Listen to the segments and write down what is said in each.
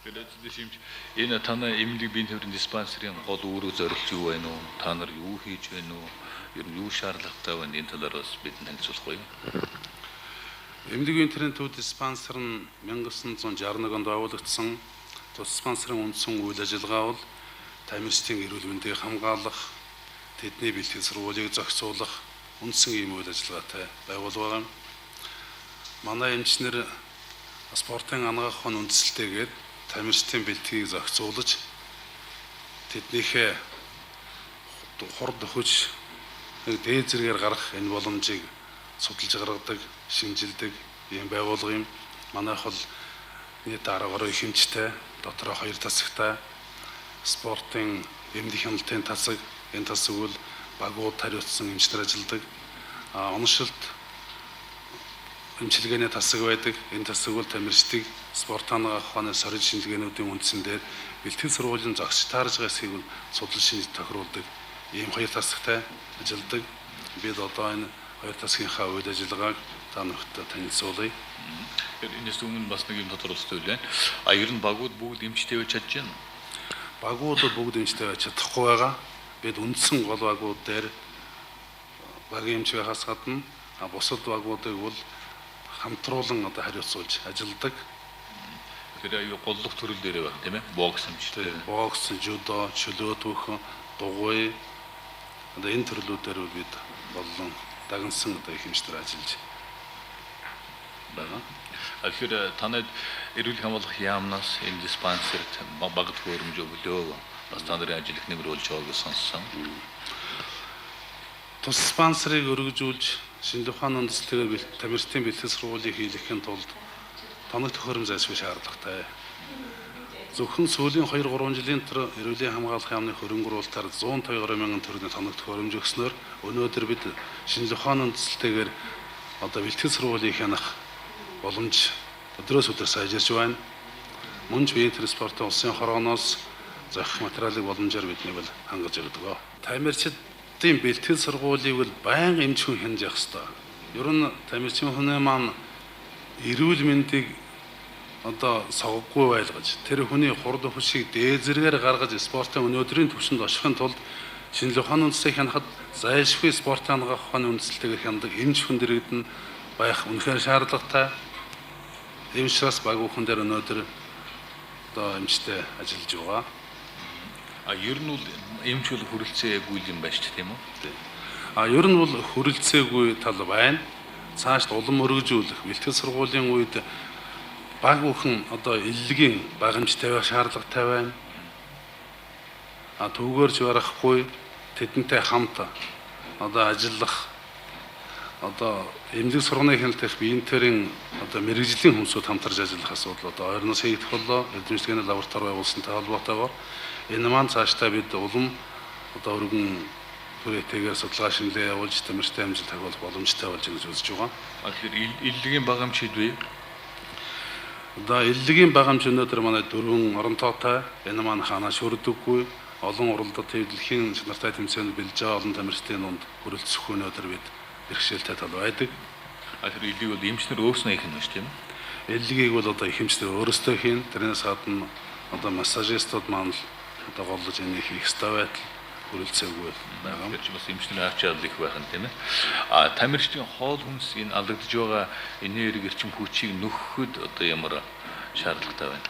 Тэгэхээр энэ танай эмнэлэг биеийн тээврийн диспансерийн гол үүрэг зорилт юу байна уу? Та нар юу хийж байна уу? Ер нь юу шаардлагатай байна? Энэ талаар бас бидэнд танилцуулах уу? Эмнэлэг биеийн тээврийн төв диспансер нь 1961 онд байгуулагдсан. Диспансерын үндсэн үйл ажиллагаа бол тамирчдын эрүүл мэндийг хамгаалах, тэдний бэлтгэл сургуулийг зохицуулах үндсэн ийм үйл ажиллагаатай байгууллага юм. Манай эмчнэр спортын анагаах ухаан үндэслэлтэйгээр тамирчдын бэлтгийг зохицуулж тэднийхээ хурд хүч дээд зэргээр гарах энэ боломжийг судалж гаргадаг, шинжилдэг ийм байгууллага юм. Манайх бол нийт 10 гаруй их эмчтэй, дотроо 2 тасагтай спортын эмнэлэг хяналтын тасаг, энэ тасаг бол багууд хариуцсан эмчнэр ажилладаг. Оншилт эмчилгээний тасаг байдаг. Энэ тасаг бол тамирчдыг спорт анагаах ухааны сорил шинжилгээнүүдийн үндсэн дээр бэлтгэл сургуулийн зогсож таарж байгаа хэсгийг нь судлал шинж тохируулдаг ийм хоёр тасагтай ажилладаг. Бид одоо энэ хоёр тасгийнхаа үйл ажиллагааг та нарт танилцуулъя. Тэгэхээр энэс өмнө бас нэг юм тодруулах зүйл байна. А ер нь багууд бүгд эмчтэй байж чадж байна уу? Багууд бүгд эмчтэй байж чадахгүй байгаа. Бид үндсэн гол багууд дээр багийн эмч байхаас гадна бусад багуудыг бол хамтруулан одоо хариуцуулж ажилладаг. Тэгэхээр аюу голлох төрөл дээр байх тийм ээ? Бокс эмчтэй. Бокс, жүдо, чөлөө түүхэн, дугуй одоо энэ төрлүүдээр бид боллон дагнсан одоо их эмчтэр ажиллаж байгаа. Тэгэхээр танад эрүүл хамгаалах яамнаас энэ диспансерт бага төхөөрөмж өглөө бас та нарын ажил их нэмэр болж байгааг сонссон. Тус диспансерыг өргөжүүлж шинжлэх ухааны үндэслэлээр тамирчдын бэлтгэл сургуулийг хийлгэхийн тулд тоног төхөөрөмж зайлшгүй шаардлагатай. Зөвхөн сүүлийн 2-3 жилийн дотор эрүүлийн хамгаалах яамны хөрөнгө оруулалтаар 150 гаруй мянган төгрөгийн тоног төхөөрөмж өгснөөр өнөөдөр бид шинжлэх ухааны үндэслэлтэйгээр одоо бэлтгэл сургуулийг хянах боломж өдрөөс өдөр сайжирч байна. Мөн ч биеийн транспортын улсын хорооноос зохих материалыг боломжоор бидний бол хангаж өгдөг. Тамирчдын бэлтгэл сургуулийг бол байнга эмч хүн хянаж явах ёстой. Ер нь тамирчин хүний маань эрүүл мэндийг одоо соггүй байлгаж тэр хүний хурд хүчийг дээд зэргээр гаргаж спортын өнөөдрийн түвшинд очихын тулд шинжлэх ухааны үндэслэлийг хянахад зайлшгүй спортын анагаах ухааны үндэслэлтэйгээр хянадаг эмч хүн дэргэд нь байх үнэхээр шаардлагатай. Ийм учраас баг бүхэн дээр өнөөдөр одоо эмчтэй ажиллаж байгаа. А ер нь бол эмч бол хүрэлцээгүй юм байна шүү дээ, тийм үү? А ер нь бол хүрэлцээгүй тал байна. Цаашд улам өргөжүүлэх бэлтгэл сургуулийн үед баг бүхэн одоо эллэгийн багамжтай байх шаардлагатай байна. А түүгээрч барахгүй тэдэнтэй хамт одоо ажиллах одоо эмнэлэг сургуулийн хяналтын биеийн тээврийн одоо мэргэжлийн хүмүүсүүд хамтарч ажиллах асуудал одоо ойрноос хийгдэх боллоо. Эрдэмтдийн лаборатори байгуулсантай холбоотойгоор энэ маань цаашдаа бид улам одоо өргөн хүрээтэйгээр судалгаа шинжилгээ явуулж тамирчтай амжилт тохиолдох боломжтой болж байна гэж үзэж байгаа. Тэгэхээр эллэгийн багамж хэд вэ? Одоо эллэгийн багамж өнөөдөр манай 4 орон тоотой. Энэ маань ханаа шүрдэггүй олон уралдад дэлхийн чанартай тэмцээнд бэлдэж байгаа олон тамирчдын дунд хүрэлцэх өнөөдөр бид бэрхшээлтэй тал байдаг. А тэр эллийг бол эмчнэр өөрснөө хийх нь байна шүү, тийм ээ? Эллэгийг бол одоо их эмчнэр өөрсдөө хийн. Тэрнээс гадна одоо массажистууд маань л одоо голлож энийг хийх ёстой байтал хүрэлцээгүй байгаа. Тэр чинь бас эмчнэр ач чадал их байх нь тийм ээ. А тамирчдын хоол хүнс энэ алдагдж байгаа энерги эрчим хүчийг нөхөхөд одоо ямар шаардлагатай байна?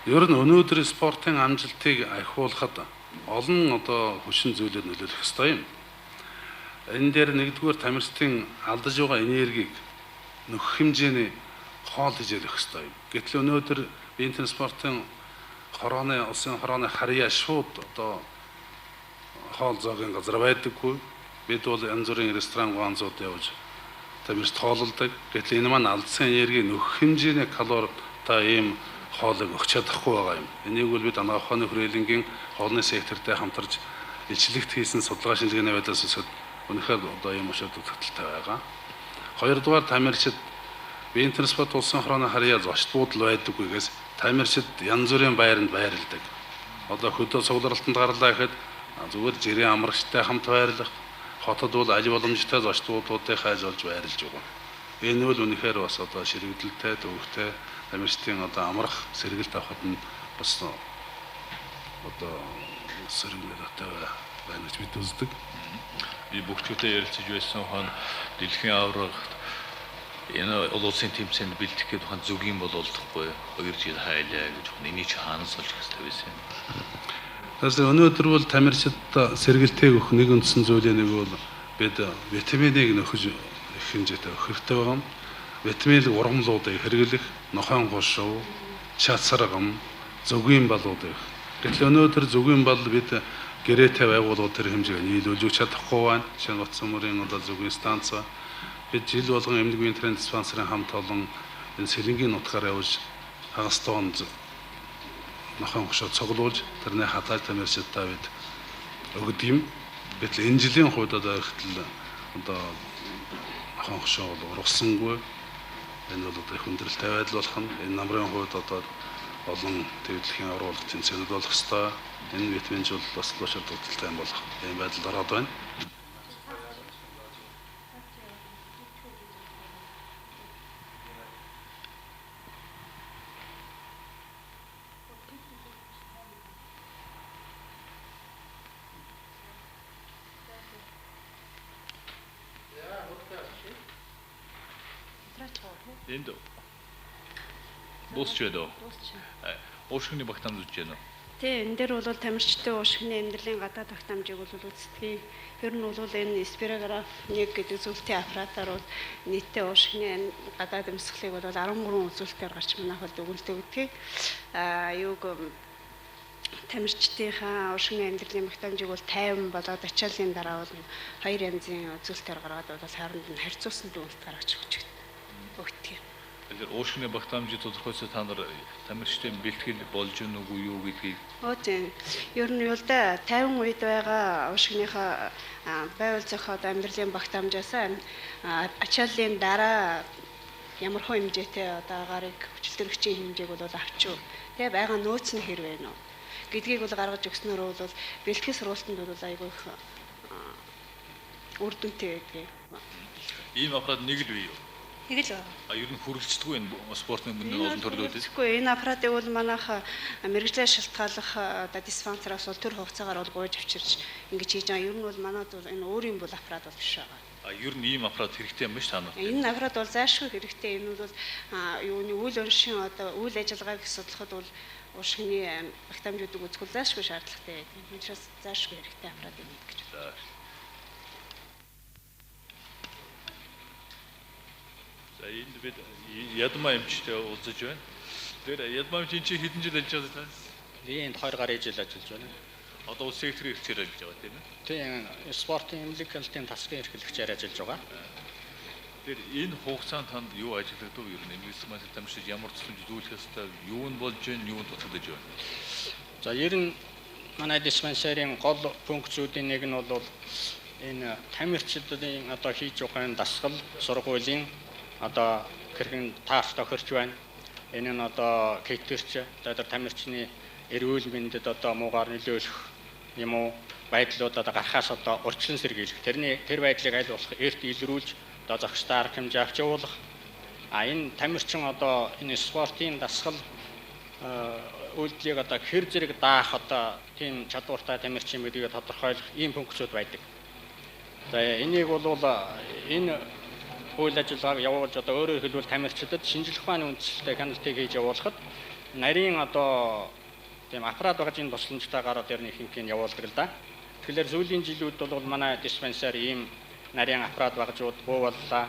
Ер нь өнөөдөр спортын амжилтыг ахиулахад олон одоо хүчин зүйлээр нөлөөлөх ёстой юм. Энэ дээр нэгдүгээр тамирчдын алдаж байгаа энергийг нөхөх хэмжээний хоол хижээл өгөх ёстой юм. Гэтэл өнөөдөр биеийн транспортын хорооны улсын хорооны харьяа шууд одоо хоол зоогийн газар байдаггүй. Бид бол янз бүрийн ресторан ганцууд явж тамирчид хоололдог. Гэтэл энэ маань алдсан энергийг нөхөх хэмжээний калоритой ийм хоолыг өгч чадахгүй байгаа юм. Энийг бол бид анагаах ухааны хүрээлэнгийн хоолны сектортай хамтарч илчлэгт хийсэн судалгаа шинжилгээний байдлаас өсөд үнэхээр одоо ийм учир дутагдaltaй байгаа. Хоёрдугаар тамирчид биеийн транспорт улсын хорооны харьяа зочд буудал байдаггүйгээс тамирчид янз бүрийн байранд байрладаг. Одоо хөдөө цугларалтанд гарлаа гэхэд зүгээр жирийн амрагчтай хамт байрлах, хотод бол аль боломжтой зочд буудлуудыг хайж олж байрлаж байгаа. Энэ бол үнэхээр бас одоо ширэгдэлтэй, төвөгтэй Тамирчдын одоо амрах сэргэлт авахад нь бас одоо сэрэг нөлөөтэй байна гэж бид үздэг. Би бөхчүүтэй ярилцаж байсан хон дэлхийн аварга энэ улсын тэмцээнд бэлтгэх гээд хон зүгийн бол болдохгүй 2 жил хайлаа гэж хон энийг чи хаанаас олж хэрэгтэй байсан юм. Тэгэхээр өнөөдөр бол тамирчид сэргэлтийг өгөх нэг үндсэн зүйлийн нэг бол бид витаминыг нөхөж их хэмжээтэй өгөх хэрэгтэй байгаа юм. Витамин ургамлуудыг хэрэглэх, нохойн хошуу, чацаргам, зүгийн балуудыг. Гэтэл өнөөдөр зүгийн бал бид гэрээтэй байгууллагууд тэр хэмжээг нийлүүлж өгч чадахгүй байна. Жишээ нь Батсамөрийн одоо зүгийн станц бид жил болгон эмнэлэг биеийн төрийн диспансерын хамт олон энэ сэлэнгийн нутгаар явж хагас тоон нохойн хошуу цуглуулж тэрний хатааж тамирчидтай бид өгдөг юм. Гэтэл энэ жилийн хувьд одоо ихтэл одоо нохойн хошуу бол ургасангүй. Энэ бол одоо их хүндрэлтэй байдал болох нь. Энэ намрын хувьд одоо олон дэлхийн оруулах тэмцээнүүд болох ёстой. Энэ витаминч бол бас учир дуталтай юм болох ийм байдалд ороод байна. Энд дуусч байна уу? Уушгины багтаамж үзэж байна уу? Тий, энэ дээр бол тамирчдын уушгины амьдралын гадаад багтаамжийг бол үздэг. Ер нь бол энэ спирограф 1 гэдэг зүйлтэй аппаратаар бол нийтдээ уушгины гадаад амьсгалыг бол 13 үзүүлэлтээр гарч манайх бол дүгнэлт өгдөг. Аа юуг тамирчдынхаа уушгины амьдралын багтаамжийг бол 50 болоод ачааллын дараа бол хоёр янзын үзүүлэлтээр гаргаад бол хооронд нь харьцуулсан дүгнэлт гаргаж өгч өгдөг. Тэгэхээр уушгины багтаамжийг тодорхойлсон та нар тамирчдын бэлтгэл болж гэнэ үгүй юу гэдгийг тийм. Ер нь юу л да 50 үед байгаа уушгиныхаа байвал зохиод амьдралын багтаамжаас ачааллын дараа ямар хөө хэмжээтэй одоо агаарыг хүчилтөрөгчийн хэмжээг бол авч юу. Тэгээ байгаа нөөц нь хэр вэ нөө гэдгийг бол гаргаж өгснөөр бол бэлтгэл сургалтанд бол айгүй их үр дүнтэй байдгийг. Ийм аппарат нэг л бий юу? Нэг л байна. А ер нь хүрэлцдэггүй энэ спортын мөндөд олон төрлүүд. Үгүй энэ аппаратыг бол манайх мэргэжлээ шалтгааллах одоо диспансераас бол төр хугацаагаар бол гуйж авчирч ингэж хийж байгаа. Ер нь бол манад бол энэ өөрийн бол аппарат бол биш байгаа. А ер нь ийм аппарат хэрэгтэй юм биш та нарт? Энэ аппарат бол зайлшгүй хэрэгтэй. Энэ бол юуны үйл өншийн одоо үйл ажиллагааг судлахад бол уушгины багтаамжуудыг үзэх бол зайлшгүй шаардлагатай байдаг. Учраас зайлшгүй хэрэгтэй аппарат юм гэж байна. За энд бид Ядмаа эмчтэй уулзаж байна. Тэгэхээр Ядмаа эмч энэ чинь хэдэн жил ажиллаж байгаа вэ? Би энд 20 гаруй жил ажиллаж байна. Одоо улсын секторын эрхлэгчээр ажиллаж байгаа тийм ээ? Тийм, спортын эмнэлэг хяналтын тасгийн эрхлэгчээр ажиллаж байгаа. Тэгэхээр энэ хугацаанд танд юу ажиллагдав? Ер нь эмнэлэг диспансер тамирчид ямар тусламж үзүүлэх ёстой, юу нь болж байна, юу нь дутагдаж байна? За ер нь манай диспансерын гол функцүүдийн нэг нь бол энэ тамирчдын одоо хийж байгаа энэ дасгал сургуулийн одоо хэрхэн таарч тохирч байна. Энэ нь одоо кетерч одоо тамирчны эрүүл мэндэд одоо муугаар нөлөөлөх юм уу байдлууд одоо гарахаас одоо урьдчилан сэргийлэх. Тэрний тэр байдлыг аль болох эрт илрүүлж одоо зохистой арга хэмжээ авч явуулах. А энэ тамирчин одоо энэ спортын дасгал үйлдэлийг одоо хэр зэрэг даах одоо тийм чадвартай тамирчин гэдгийг тодорхойлох ийм функцүүд байдаг. За энийг бол энэ үйл ажиллагааг явуулж одоо өөрөөр хэлбэл тамирчдад шинжлэх ухааны үндсэлтэй хяналтыг хийж явуулахад нарийн одоо тийм аппарат багжийн тусламжтайгаар одоо ер нь ихэнхийг явуулдаг л да. Тэгэхээр сүүлийн жилүүд бол манай диспансер ийм нарийн аппарат багжууд буу боллоо,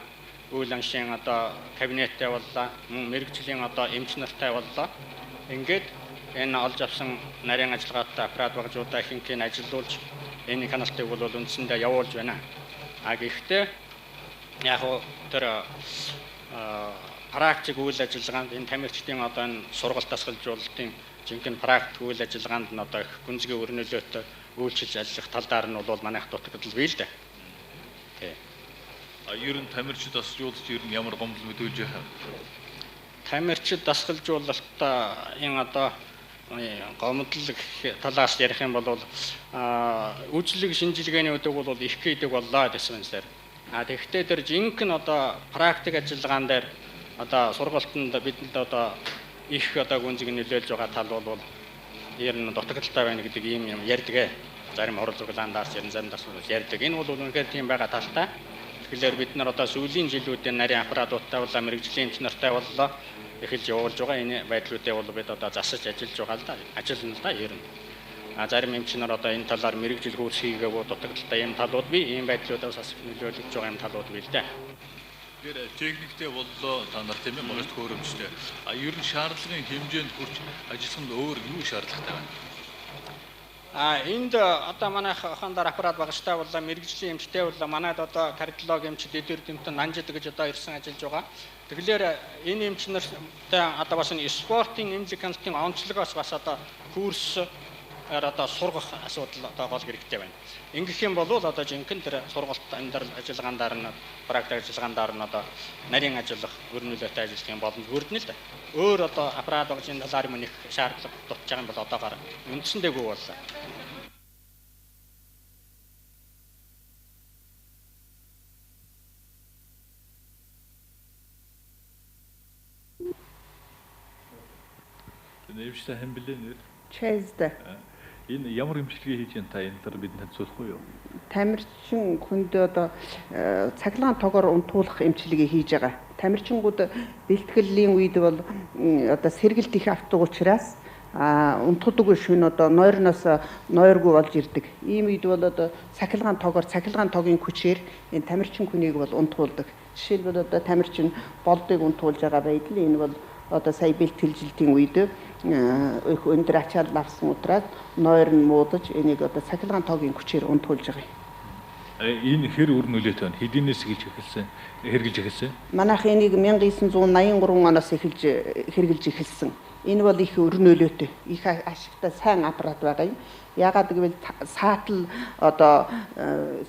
үйл аншийн одоо кабинеттэй боллоо, мөн мэргэжлийн одоо эмч нартай боллоо. Ингээд энэ олж авсан нарийн ажиллагаатай аппарат багжуудаа ихэнхийг ажилуулж энэ хяналтыг бол үндсэндээ явуулж байна. А гэхдээ яг тэр практик үйл ажиллагаанд энэ тамирчдын одоо энэ сургалт дасгалжуулалтын жинхэнэ практик үйл ажиллагаанд нь одоо их гүнзгий өрнөлөөтэй үйлчилж ажиллах талаар нь бол манайх дутагдал бий л дээ. Тий. А ер нь тамирчид дасгалжуулалт ер нь ямар гомдол мэдүүлж байгаа юм? Тамирчид дасгалжуулалтаа энэ одоо гомдол гэх талаас ярих юм бол үйлчлэг шинжилгээний өдөг бол их хийдэг боллоо диспансер. А тэгэхдээ тэр жинхэнэ одоо практик ажиллагаан дээр Одоо сургалтанд бидэнд одоо их одоо гүнзгий нөлөөлж байгаа тал бол ер нь дутагдaltaй байна гэдэг ийм юм ярьдаг. Зарим хурал зуглаандаарч ер нь зарим дасгалууд ярьдаг. Энэ бол үнэхээр тийм байгаа талтай. Тэгэхээр бид нар одоо сүүлийн жилүүдийн нарийн аппаратуудтай болоо мэргэжлийн эмч нартай боллоо эхэлж явуулж байгаа. Энэ байдлуудыг бол бид одоо засаж ажиллаж байгаа л да. Ажиллана л да ер нь. А зарим эмч нар одоо энэ талаар мэргэжил курс хийгээгүй дутагдaltaй юм талууд бий. Ийм байдлуудаас бас нөлөөлөж байгаа юм талууд бий л дээ. Тэгэхээр техниктэй боллоо та нар тийм ээ багш төхөөрөмжтэй. А ер нь шаардлагын хэмжээнд хүрч ажиллах нь өөр юу шаардлагатай байна? А энд одоо манай хандар аппарат багштай боллоо мэргэжлийн эмчтэй боллоо манайд одоо кардиолог эмч дэдэр дэмтэн нанжид гэж одоо ирсэн ажиллаж байгаа. Тэгэхээр энэ эмч нартай одоо бас энэ спортын эмнэлэг хяналтын онцлогоос бас одоо курс одоо сургах асуудал одоо гол хэрэгтэй байна. Ингэх юм бол одоо жинхэнэ тэр сургалт амьдрал ажиллагаандаар нь практик ажиллагаандаар нь одоо нарийн ажиллах, өр нөлөөтэй ажиллах юм боломж бүрдэнэ л да. Өөр одоо аппарат багжийн талаар юм их шаардлага дутж байгаа юм бол одоогоор үндсэндээгүй боллоо. Нэрвчтэй хэн блэ нэр? Чэздэ. Энэ ямар эмчилгээ хийж байна та энэ талаар бидэнд танилцуулах уу юу? Тамирчин хүнд одоо цахилгаан тогоор унтуулах эмчилгээ хийж байгаа. Тамирчингууд бэлтгэлийн үед бол одоо сэргэлт их авдаг учраас унтдаг шөнө одоо нойрноос нойргүй болж ирдэг. Ийм үед бол одоо цахилгаан тогоор цахилгаан тогийн хүчээр энэ тамирчин хүнийг бол унтуулдаг. Жишээлбэл одоо тамирчин болдыг унтуулж байгаа байдал энэ бол одоо сая бэлтгэлжилтийн үед их өндөр ачаал авсан учраас нойр нь муудаж энийг одоо цахилгаан тогийн хүчээр унтуулж байгаа юм. Энэ хэр үр нөлөөтэй байна? Хэдийнээс эхэлж эхэлсэн? Хэрэгжилж эхэлсэн? Манайх энийг 1983 оноос эхэлж хэрэгжилж эхэлсэн. Энэ бол их үр нөлөөтэй, их ашигтай сайн аппарат байгаа юм. Яагаад гэвэл саатал одоо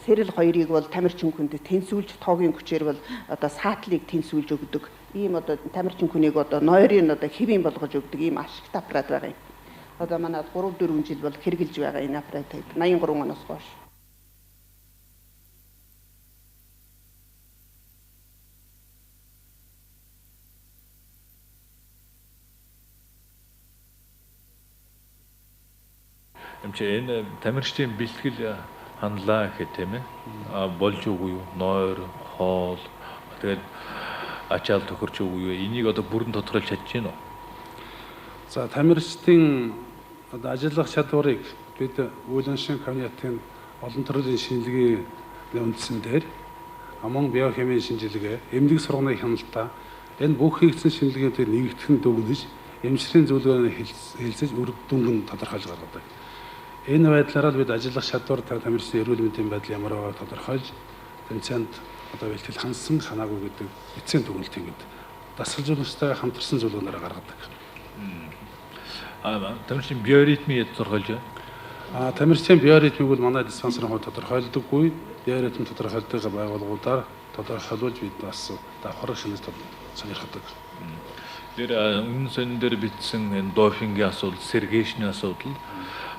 сэрэл хоёрыг бол тамирчин хүнд тэнцвүүлж тогийн хүчээр бол одоо саатлыг тэнцвүүлж өгдөг. Ийм одоо тамирчин хүнийг одоо нойрын одоо хэвийн болгож өгдөг ийм ашигтай аппарат байгаа юм. Одоо манай 3-4 жил бол хэрэгжилж байгаа энэ аппаратыг 83 оноос хойш. Эмч энэ тамирчдын бэлтгэл ханлаа гэхэд тийм ээ болж үгүй юу? Нойр, хоол, тэгээд ачаал тохирч үгүй юу? Энийг одоо бүрэн тодорхойлж чадж байна уу? За тамирчдын одоо ажиллах чадварыг бид үйл оншийн кабинетын олон төрлийн шинжилгээний үндсэн дээр мөн биохимийн шинжилгээ, эмнэлэг сурганы хяналтаа энэ бүх хийгдсэн шинжилгээнүүдийг нэгтгэн дүгнэж эмчлийн зөвлөгөөнөөр хэлцэж үр дүнг нь тодорхойлж гаргадаг. Энэ байдлаараа бид ажиллах чадвар тамирчдын эрүүл мэндийн байдал ямар байгааг тодорхойлж тэмцээнд одоо бэлтгэл хансан ханаагүй гэдэг эцсийн дүгнэлтийг бид дасгалжуулагчтайгаа хамтарсан зөвлөгөөнөөр гаргадаг. Тамирчдын биоритмийг тодорхойлж байна. Тамирчдын биоритмийг бол манай диспансерын хувьд тодорхойлдоггүй. Биоритм тодорхойлдог байгууллагуудаар тодорхойлуулж бид бас давхар шинж сонирхдог. Тэр өмнө сонин дээр бичсэн энэ допингийн асуудал, сэргээшний асуудал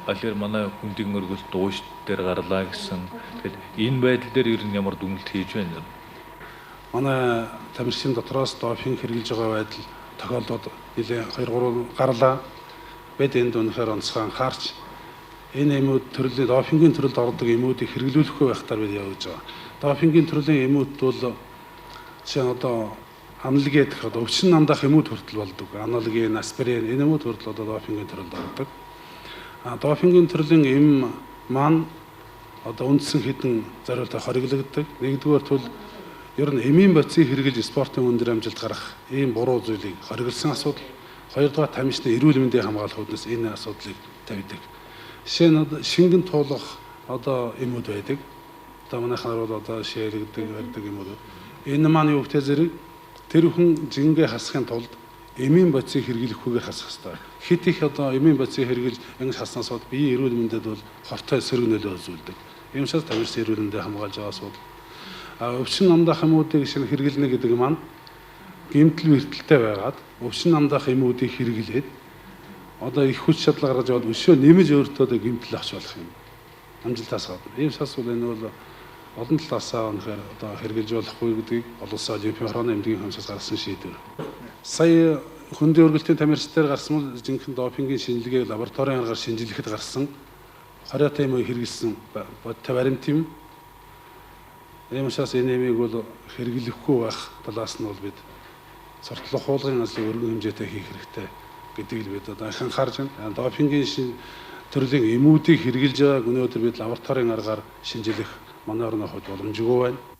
тэгэхээр манай хүндийн өргөлт дуушд дээр гарлаа гэсэн. Тэгэхээр энэ байдал дээр ер нь ямар дүгнэлт хийж байна? Манай тамирчин дотроос допинг хэрэглэж байгаа байдал тохиолдоод нэлээ 2-3 гарлаа. Бид энд үнэхээр онцгой анхаарч энэ эмүүд төрлийн допингийн төрөлд ордог эмүүдийг хэрэглүүлэхгүй байхтаар бид явж байгаа. Допингийн төрлийн эмүүд бол жишээ нь одоо аналги гэх одоо өвчин намдаах эмүүд хүртэл болдог. Аналги, аспирин энэ эмүүд хүртэл одоо допингийн төрөлд ордог. Допингийн төрлийн эм маань одоо үндсэн хэдэн зориултаар хориглогддог. Нэгдүгээр тул ер нь эмийн бодисыг хэрэглэж спортын өндөр амжилт гаргах ийм буруу зүйлийг хориглосон асуудал. Хоёрдугаар тамирчны эрүүл мэндийг хамгаалах үүднээс энэ асуудлыг тавьдаг. Жишээ нь шингэн туулах одоо эмүүд байдаг. Одоо манайхаар бол одоо шээрэгдэг, барьдаг эмүүд. Энэ маань юу гэхтэй зэрэг тэр хүн жингээ хасахын тулд эмийн бодисыг хэрэглэхгүйгээр хасах ёстой. Хит их одоо эмийн бодисыг хэрэглэж ингэж хаснаас бод биеийн эрүүл мэндэд бол хортой сөрөг нөлөө үзүүлдэг. Ийм учраас тамирчин эрүүл мэндийг хамгаалж байгаа асуудал. Өвчин намдаах эмүүдийг шинэ хэрэглэнэ гэдэг маань гэмтэл бэртэлтэй байгаад өвчин намдаах эмүүдийг хэрэглээд одоо их хүч чадал гаргаж яваад өшөө нэмж өөртөө гэмтэл авч болох юм. Амжилтаас гадна. Ийм сас бол энэ бол Олон талаасаа үнэхээр одоо хэрэгжилж болохгүй гэдгийг олон улсын олимпийн хорооны эмнэлгийн комиссаас гаргасан шийдвэр. Сая хөндийн өргөлтийн тамирчдаар гарсан бол жинхэнэ допингийн шинжилгээг лабораторийн аргаар шинжилгэхэд гарсан 20 эм хэрэглэсэн бодит баримт юм. Ийм учраас энэ эмийг бол хэрэглэхгүй байх талаас нь бол бид суртал ухуулгын ажлыг өргөн хэмжээтэй хийх хэрэгтэй гэдгийг л бид одоо анхаарч байна. Допингийн төрлийн эмүүдийг хэрэглэж байгааг өнөөдөр бид лабораторийн аргаар шинжилэх манай орны хувьд боломжгүй байна.